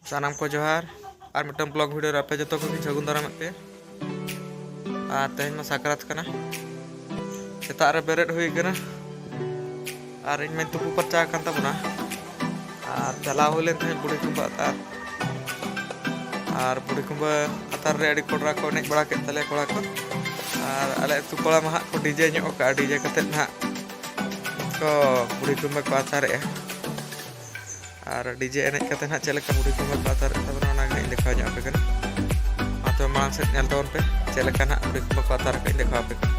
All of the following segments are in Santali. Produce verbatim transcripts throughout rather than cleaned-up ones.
ᱥᱟᱱᱟᱢ ᱠᱚ ᱡᱚᱦᱟᱨ᱾ ᱟᱨ ᱢᱤᱫᱴᱟᱝ ᱵᱞᱚᱜ ᱵᱷᱤᱰᱤᱭᱳ ᱨᱮ ᱟᱯᱮ ᱡᱚᱛᱚ ᱠᱚᱜᱮ ᱥᱟᱹᱜᱩᱱ ᱫᱟᱨᱟᱢᱮᱫ ᱯᱮᱭᱟ᱾ ᱟᱨ ᱛᱮᱦᱮᱧ ᱢᱟ ᱥᱟᱠᱨᱟᱛ ᱠᱟᱱᱟ, ᱥᱮᱛᱟᱜ ᱨᱮ ᱵᱮᱨᱮᱫ ᱦᱩᱭ ᱠᱟᱱᱟ᱾ ᱟᱨ ᱤᱧ ᱢᱟᱧ ᱛᱩᱯᱩ ᱯᱷᱟᱨᱪᱟ ᱟᱠᱟᱱ ᱛᱟᱵᱚᱱᱟ᱾ ᱟᱨ ᱪᱟᱞᱟᱣ ᱦᱩᱭ ᱞᱮᱱ ᱛᱟᱦᱮᱸᱫ ᱵᱩᱲᱦᱤ ᱠᱩᱢᱵᱟᱹ ᱟᱛᱟᱨ᱾ ᱟᱨ ᱵᱩᱲᱦᱤ ᱠᱩᱢᱵᱟᱹ ᱟᱛᱟᱨ ᱨᱮ ᱟᱹᱰᱤ ᱠᱚᱰᱨᱟ ᱠᱚ ᱮᱱᱮᱡ ᱵᱟᱲᱟ ᱠᱮᱫ ᱛᱟᱞᱮᱭᱟ ᱠᱚᱲᱟ ᱠᱚ᱾ ᱟᱨ ᱟᱞᱮ ᱟᱹᱛᱩ ᱠᱚᱲᱟ ᱢᱟ ᱦᱟᱸᱜ ᱠᱚ ᱰᱤᱡᱮ ᱧᱚᱜ ᱟᱠᱟᱫᱼᱟ, ᱰᱤᱡᱮ ᱠᱟᱛᱮᱫ ᱱᱟᱦᱟᱜ ᱠᱚ ᱵᱩᱲᱦᱤ ᱠᱩᱢᱵᱟᱹ ᱠᱚ ᱟᱛᱟᱨᱮᱜᱼᱟ᱾ ᱟᱨ ᱰᱤᱡᱮ ᱮᱱᱮᱡ ᱠᱟᱛᱮ ᱱᱟᱦᱟᱜ ᱪᱮᱫ ᱞᱮᱠᱟ ᱵᱩᱲᱦᱤ ᱠᱩᱢᱵᱟᱹ ᱠᱚ ᱟᱛᱟᱨᱮᱫ ᱛᱟᱵᱚᱱᱟ, ᱚᱱᱟᱜᱮ ᱤᱧ ᱫᱮᱠᱷᱟᱣ ᱧᱚᱜ ᱟᱯᱮ ᱠᱟᱱᱟ᱾ ᱢᱟ ᱛᱚᱵᱮ ᱢᱟᱲᱟᱝ ᱥᱮᱫ ᱧᱮᱞ ᱛᱟᱵᱚᱱ ᱯᱮ, ᱪᱮᱫ ᱞᱮᱠᱟ ᱱᱟᱦᱟᱜ ᱵᱩᱲᱦᱤ ᱠᱩᱢᱵᱟᱹ ᱠᱚ ᱟᱛᱟᱨ ᱟᱠᱟᱫ ᱤᱧ ᱫᱮᱠᱷᱟᱣ ᱟᱯᱮ ᱠᱟᱱᱟ᱾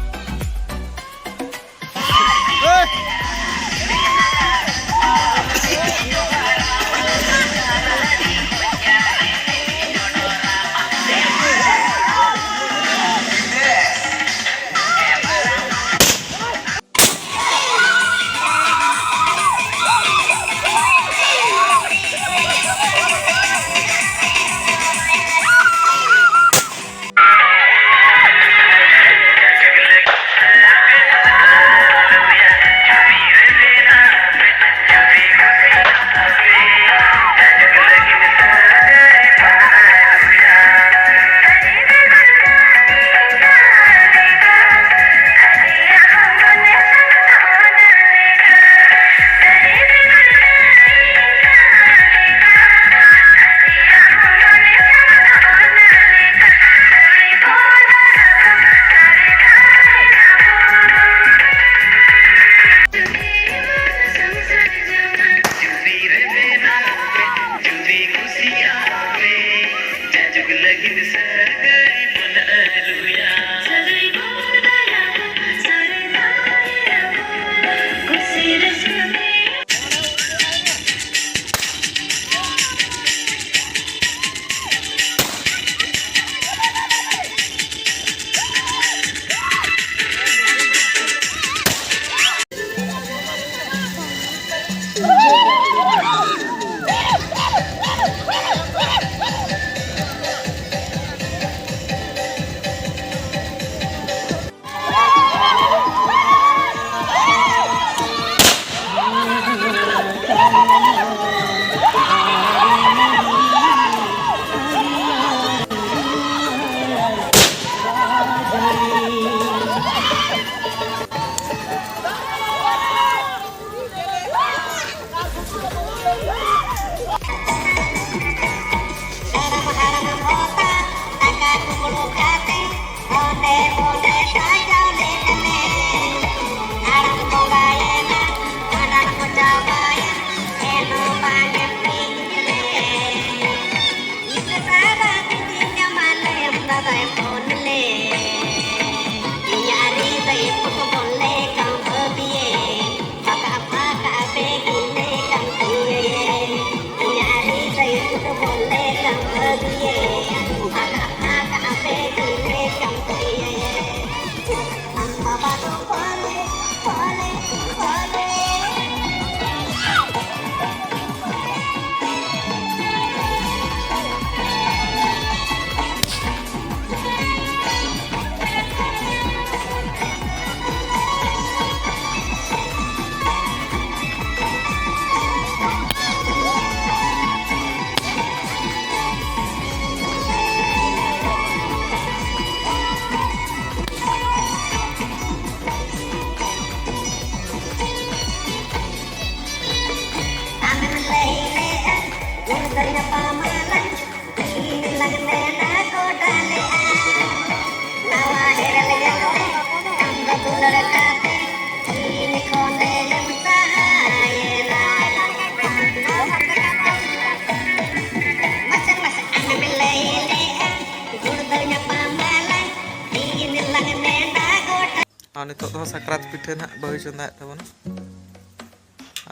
ᱟᱨ ᱱᱤᱛᱚᱜ ᱫᱚ ᱥᱟᱠᱨᱟᱛ ᱯᱤᱴᱷᱟᱹ ᱱᱟᱦᱟᱜ ᱵᱟᱹᱦᱩᱭ ᱪᱚᱸᱫᱟᱭᱮᱫ ᱛᱟᱵᱚᱱᱟ᱾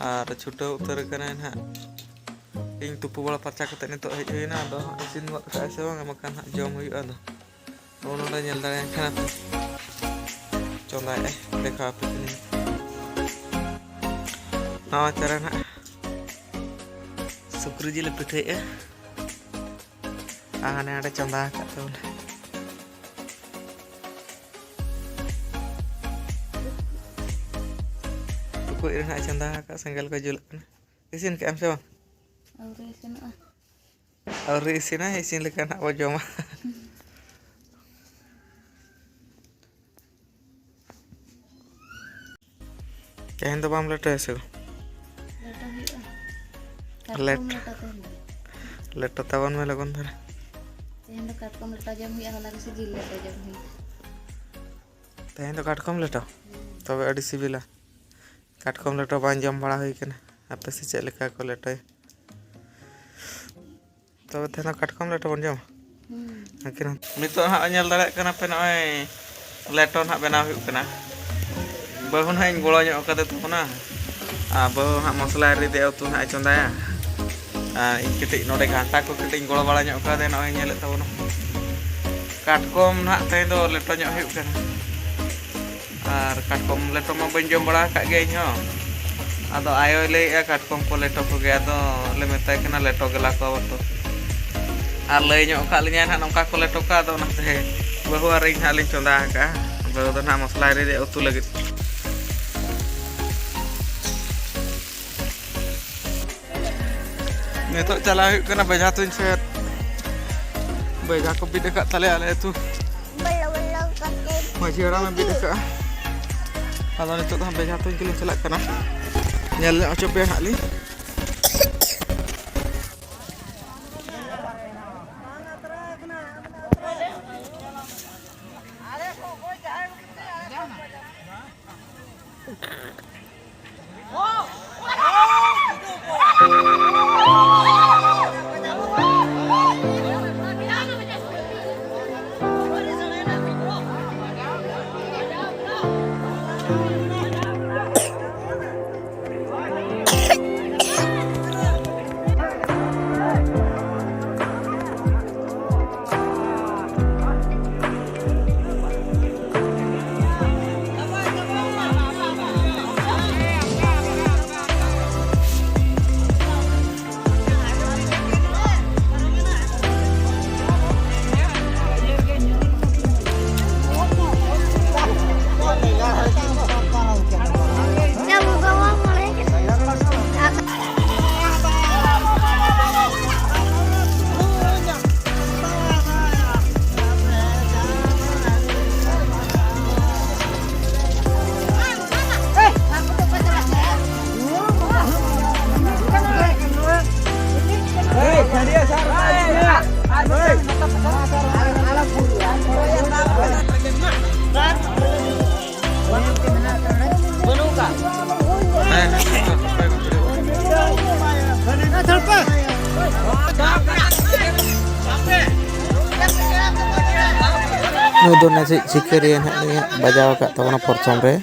ᱟᱨ ᱪᱷᱩᱴᱟᱹᱣ ᱩᱛᱟᱹᱨ ᱟᱠᱟᱱᱟᱭ ᱱᱟᱦᱟᱜ᱾ ᱤᱧ ᱛᱩᱯᱩ ᱵᱟᱲᱟ ᱯᱷᱟᱨᱪᱟ ᱠᱟᱛᱮ ᱱᱤᱛᱚᱜ ᱦᱮᱡ ᱦᱩᱭᱱᱟ᱾ ᱟᱫᱚ ᱦᱟᱸᱜ ᱤᱥᱤᱱ ᱜᱚᱫ ᱠᱟᱜᱼᱟᱭ ᱥᱮ ᱵᱟᱝ, ᱵᱟᱠᱷᱟᱱ ᱦᱟᱸᱜ ᱡᱚᱢ ᱦᱩᱭᱩᱜᱼᱟ᱾ ᱟᱫᱚ ᱱᱚᱜᱼᱚ ᱱᱚᱰᱮ ᱧᱮᱞ ᱫᱟᱲᱮᱭᱟᱜ ᱠᱟᱱᱟ ᱯᱮ, ᱪᱚᱸᱫᱟᱭᱮᱫᱼᱟᱭ, ᱫᱮᱠᱷᱟᱣ ᱟᱯᱮ ᱠᱟᱹᱱᱟᱹᱧ᱾ ᱱᱟᱣᱟ ᱪᱟᱨᱟ ᱱᱟᱦᱟᱜ ᱥᱩᱠᱨᱤ ᱡᱤᱞᱮ ᱯᱤᱴᱷᱟᱹᱭᱮᱫᱼᱟ᱾ ᱟᱨ ᱦᱟᱱᱮ ᱦᱟᱸᱰᱮ ᱪᱚᱸᱫᱟ ᱟᱠᱟᱫ ᱛᱟᱵᱚᱱᱟ᱾ ᱴᱩᱠᱩᱡ ᱨᱮ ᱱᱟᱦᱟᱜ ᱪᱚᱸᱫᱟ ᱟᱠᱟᱫ, ᱥᱮᱸᱜᱮᱞ ᱠᱚ ᱡᱩᱞᱩᱜ ᱠᱟᱱᱟ᱾ ᱤᱥᱤᱱ ᱠᱮᱫ ᱟᱢ ᱥᱮ ᱵᱟᱝ? ᱟᱹᱣᱨᱤ ᱤᱥᱤᱱᱚᱜᱼᱟ᱾ ᱟᱹᱣᱨᱤ ᱤᱥᱤᱱᱟ, ᱤᱥᱤᱱ ᱞᱮᱠᱷᱟᱱ ᱦᱟᱸᱜ ᱵᱚ ᱡᱚᱢᱟ᱾ ᱛᱮᱦᱮᱧ ᱫᱚ ᱵᱟᱢ ᱞᱮᱴᱚᱭᱟ ᱥᱮ? ᱞᱮᱴᱚ ᱦᱩᱭᱩᱜᱼᱟ᱾ ᱞᱮᱴ-, ᱠᱟᱴᱠᱚᱢ ᱞᱮᱴᱚ ᱛᱮᱦᱮᱧ ᱫᱚ᱾ ᱞᱮᱴᱚ ᱛᱟᱵᱚᱱ ᱢᱮ ᱞᱚᱜᱚᱱ ᱫᱷᱟᱨᱟ᱾ ᱛᱮᱦᱮᱧ ᱫᱚ ᱠᱟᱴᱠᱚᱢ ᱞᱮᱴᱚ ᱡᱚᱢ ᱦᱩᱭᱩᱜᱼᱟ, ᱦᱚᱞᱟ ᱜᱮᱥᱮ ᱡᱤᱞ ᱞᱮᱴᱚ ᱡᱚᱢ ᱦᱩᱭᱩᱜᱼᱟ᱾ ᱛᱮᱦᱮᱧ ᱫᱚ ᱠᱟᱴᱠᱚᱢ ᱞᱮᱴᱚ? ᱦᱩᱸ᱾ ᱛᱚᱵᱮ ᱟᱹᱰᱤ ᱥᱤᱵᱤᱞᱟ᱾ ᱠᱟᱴᱠᱚᱢ ᱞᱮᱴᱚ ᱵᱟᱝ ᱡᱚᱢ ᱵᱟᱲᱟ ᱦᱩᱭ ᱠᱟᱱᱟ᱾ ᱟᱯᱮ ᱥᱮᱫ ᱪᱮᱫ ᱞᱮᱠᱟ ᱠᱚ ᱞᱮᱴᱚᱭᱟ? ᱛᱚᱵᱮ ᱛᱮᱦᱮᱧ ᱫᱚ ᱠᱟᱴᱠᱚᱢ ᱞᱮᱴᱚ ᱵᱚᱱ ᱡᱚᱢᱟ᱾ ᱦᱩᱸ᱾ ᱟᱹᱠᱤᱱ ᱦᱚᱸ᱾ ᱱᱤᱛᱚᱜ ᱦᱟᱸᱜ ᱧᱮᱞ ᱫᱟᱲᱮᱭᱟᱜ ᱠᱟᱱᱟ ᱯᱮ, ᱱᱚᱜᱼᱚᱭ ᱞᱮᱴᱚ ᱱᱟᱦᱟᱜ ᱵᱮᱱᱟᱣ ᱦᱩᱭᱩᱜ ᱠᱟᱱᱟ᱾ ᱵᱟᱹᱦᱩ ᱱᱟᱦᱟᱜ ᱤᱧ ᱜᱚᱲᱚ ᱧᱚᱜ ᱠᱟᱫᱮ ᱛᱟᱵᱚᱱᱟ᱾ ᱟᱨ ᱵᱟᱹᱦᱩ ᱦᱟᱸᱜ ᱢᱚᱥᱞᱟᱭ ᱨᱤᱫᱮᱜᱼᱟ, ᱩᱛᱩ ᱱᱟᱦᱟᱜ ᱮ ᱪᱚᱸᱫᱟᱭᱟ᱾ ᱟᱨ ᱤᱧ ᱠᱟᱹᱴᱤᱡ ᱱᱚᱰᱮ ᱜᱷᱟᱱᱴᱟ ᱠᱚ ᱠᱟᱹᱴᱤᱡ ᱤᱧ ᱜᱚᱲᱚ ᱵᱟᱲᱟ ᱧᱚᱜ ᱠᱟᱫᱮ᱾ ᱱᱚᱜᱼᱚᱭ ᱧᱮᱞᱮᱫ ᱛᱟᱵᱚᱱᱟ, ᱠᱟᱴᱠᱚᱢ ᱱᱟᱦᱟᱜ ᱛᱮᱦᱮᱧ ᱫᱚ ᱞᱮᱴᱚ ᱧᱚᱜ ᱦᱩᱭᱩᱜ ᱠᱟᱱᱟ᱾ ᱟᱨ ᱠᱟᱴᱠᱚᱢ ᱞᱮᱴᱚ ᱢᱟ ᱵᱟᱹᱧ ᱡᱚᱢ ᱵᱟᱲᱟ ᱟᱠᱟᱫ ᱜᱮᱭᱟ ᱤᱧ ᱦᱚᱸ᱾ ᱟᱫᱚ ᱟᱭᱳᱭ ᱞᱟᱹᱭᱮᱫᱼᱟ ᱠᱟᱴᱠᱚᱢ ᱠᱚ ᱞᱮᱴᱚ ᱠᱚᱜᱮ, ᱟᱫᱚ ᱞᱮ ᱢᱮᱛᱟᱭ ᱠᱟᱱᱟ ᱞᱮᱴᱚ ᱜᱮᱞᱟ ᱠᱚ ᱵᱚᱛᱚ᱾ ᱟᱨ ᱞᱟᱹᱭ ᱧᱚᱜ ᱟᱠᱟᱫ ᱞᱤᱧᱟᱭ ᱱᱟᱦᱟᱜ ᱱᱚᱝᱠᱟ ᱠᱚ ᱞᱮᱴᱚ ᱠᱚᱣᱟ, ᱟᱫᱚ ᱚᱱᱟᱛᱮ ᱵᱟᱹᱦᱩ ᱟᱨ ᱤᱧ ᱱᱟᱦᱟᱜ ᱞᱤᱧ ᱪᱚᱸᱫᱟ ᱟᱠᱟᱫᱼᱟ᱾ ᱵᱟᱹᱦᱩ ᱫᱚ ᱱᱟᱦᱟᱜ ᱢᱚᱥᱞᱟᱭ ᱨᱤᱫᱮᱜᱼᱟ ᱩᱛᱩ ᱞᱟᱹᱜᱤᱫ᱾ ᱱᱤᱛᱚᱜ ᱪᱟᱞᱟᱣ ᱦᱩᱭᱩᱜ ᱠᱟᱱᱟ ᱵᱮᱡᱷᱟ ᱛᱩᱧ ᱥᱮᱫ᱾ ᱵᱮᱡᱷᱟ ᱠᱚ ᱵᱤᱫ ᱟᱠᱟᱫ ᱛᱟᱞᱮᱭᱟ ᱟᱞᱮ ᱟᱹᱛᱩ᱾ ᱵᱚᱞᱚ ᱵᱚᱞᱚ ᱠᱟᱛᱮ ᱢᱟᱹᱡᱷᱤ ᱦᱟᱲᱟᱢᱮ ᱵᱤᱫ ᱟᱠᱟᱫᱼᱟ᱾ ᱟᱫᱚ ᱱᱤᱛᱚᱜ ᱫᱚ ᱦᱟᱸᱜ ᱵᱮᱡᱷᱟ ᱛᱩᱧ ᱜᱮᱞᱤᱧ ᱪᱟᱞᱟᱜ ᱠᱟᱱᱟ᱾ ᱧᱮᱞ ᱧᱚᱜ ᱦᱚᱪᱚ ᱯᱮᱭᱟ ᱦᱟᱸᱜ ᱞᱤᱧ᱾ ᱱᱩᱭ ᱫᱚ ᱱᱟᱥᱮ ᱥᱤᱠᱟᱹᱨᱤᱭᱟᱹ ᱱᱟᱦᱟᱜ ᱱᱩᱭ ᱦᱟᱸᱜ ᱵᱟᱡᱟᱣ ᱟᱠᱟᱫ ᱛᱟᱵᱚᱱᱟ ᱯᱨᱚᱛᱷᱚᱢ ᱨᱮ᱾